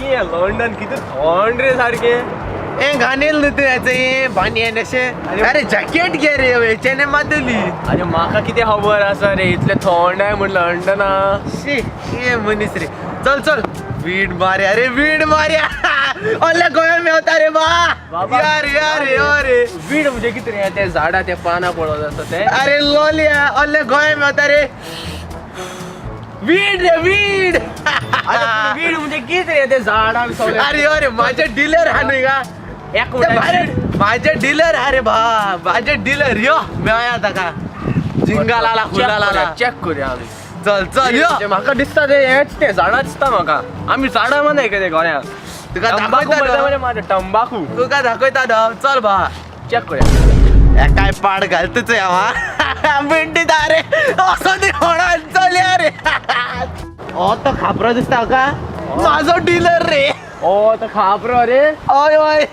की लंडन किती थंड रे सारखे. ए घाणेल न्हू तूं हें बानयन अशें. अरे जॅकेट घे रे हेच्याने मातली. अरे म्हाका कितें खबर आसा रे इतलें थंड आहे म्हण लंडना. शी ये मनीस रे. चल चल वीड मार्या रे, वीड मार्या. ओल्या गोंया मेवता रे बा. बाबा. यार यार यार वीड म्हणजे कितें रे, ते झाडां ते पानां पडत आसा ते. अरे लोलिया, ओल्या गोंया मेवता रे. वीड रे वीड. अरे पूण वीड म्हणजे कितें रे, ते झाडां सगळें. अरे अरे माझे डीलर हा न्हय का. एक ते भायर माझे डीलर. अरे भा माझे डीलर यो मेळया ताका. जिंगालाला फुलाला. चेक करूया आमी. चल चल यो. म्हणजे म्हाका दिसता ते हेच ते झाडां दिसता म्हाका. आमी झाडां मानाय कितें गोंयांत. तुका तंबाखू दाखयता मरता न्हू. मरे म्हाजे तंबाखू. तुका दाखयता न्हू. चल भा चेक करूया. काय पाड घालतच हांव मिंटी रे असो ती होणार. चल या रे. ओ तो खापरो दिसता का माझो डीलर रे. ओ तो खापरो रे. हय हय.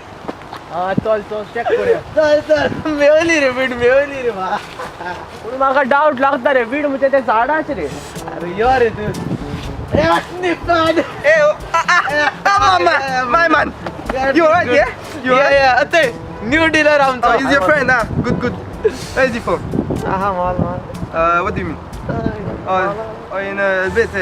हा चल चल चेक करूया. चल चल मेवली रे वीड, मेवली रे बा. पूण म्हाका डावट लागता रे, वीड म्हणजे ते झाडाच रे. अरे यो रे तू. ए, निपाण. Hey, oh, ah, ah, ah, my man, my man. You alright, yeah? You Yeah, alright? yeah. ते न्यू डीलर आमचो. Oh, he's your friend, ah? Good, good. Where's he from? हा माल माल. What do you mean? Oh, oh, in a bit.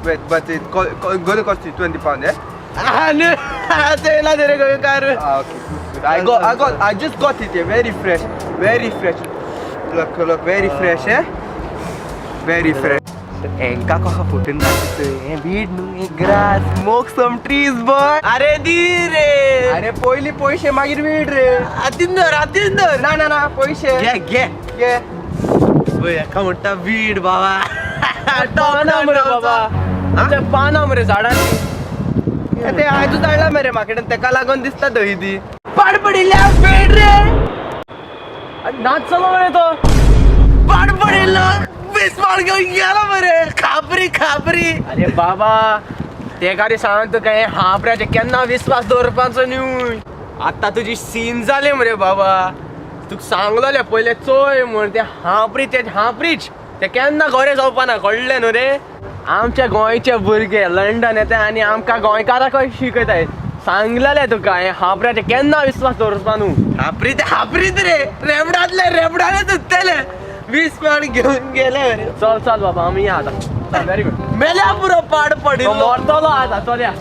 Wait, but it gonna cost you £20, yeah? हा ते रे गोंयकार. Ah, okay, good, good. I just got it here. Very fresh, very fresh. Look, look, very fresh, eh? Very fresh. हेंका कसो फुटून दाखयता हें weed न्हू, हें grass. Smoke some trees boy. अरे दी रे. अरे पयली पयशे मागीर वीड रे. आतीन धर, आतीन धर. ना ना ना पयशे. घे घे. घे. पळय हेका म्हणटा वीड बाबा. पानां मरे बाबा, ते पानां मरे झाडांची. ते आयजूच हाडला मरे मार्केटान, तेका लागून दिसता दही ती. पाड पडिल्ल्या वीड रे. अरे नाच चलो मरे तो. पाड पडिल्लो वीस पाड घेऊन गेला मरे. खापरी खापरी. अरे बाबा तेका रे सांग तुका हे हांपऱ्याचे केन्ना विस्वास दवरपाचो न्हू. आतां तुजी सीन जाली मरे बाबा. तुका सांगलोलें पयलें चोय म्हण, ते हांपरी ते हांपरीच ते केन्ना गोरे जावपाना कळ्ळें न्हू रे. आमच्या गोंयचे भुरगे लंडन येता आनी आमकां गोंयकाराकय शिकयताय. सांगलेलें तुका हे हांपऱ्याचे केन्ना विस्वास दवरपा न्हू. हापरी ते हापरीच रे. रेबडातले रेबडाले धुतले 20 पाड घेऊन गेले रे. चल चल बाबा आमी या आतां. Very good. मेल्या पुरो पाड पडिल्लो. मरतलो आतां, चल या.